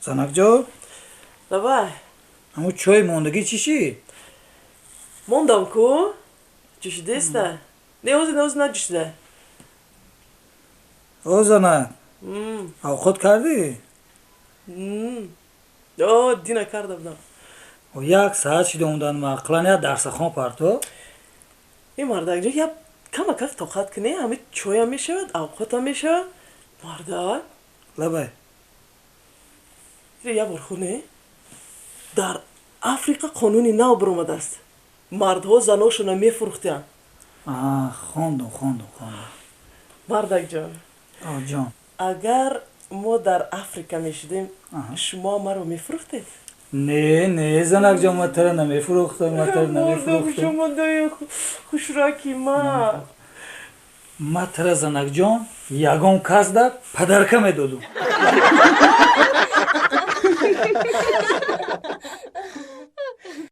Занакҷон. Давай. Ҳамун чой мондагӣ чӣ шид? Мондам ку, ҷӯшидеста. Не, ҳозир, ҳозир наҷӯшида. О, занак, авқот кардӣ? О, дина карда будам. Як саат шида омадан, ақлан як дарсахон парто. Э, мардакҷон, як камакак тоқат кунӣ, ҳами чоям мешавад, авқотам мешавад, мардак. Лабай. Як бор хуне, дар Африқа қонуни нав баромадааст, мардҳо заношона мефурӯхтянд. Хондум, хондум, хондум. Мардакҷон. Ҷон. Агар мо дар Африка мешудем, шумо маро мефурӯхтед? Не, не, занакҷон, ма тара намефурӯхтам, ма тара намефурӯхтам. Шумодаи хушраки ма. Ма тара, занакҷон, ягон кас да подарка медодум.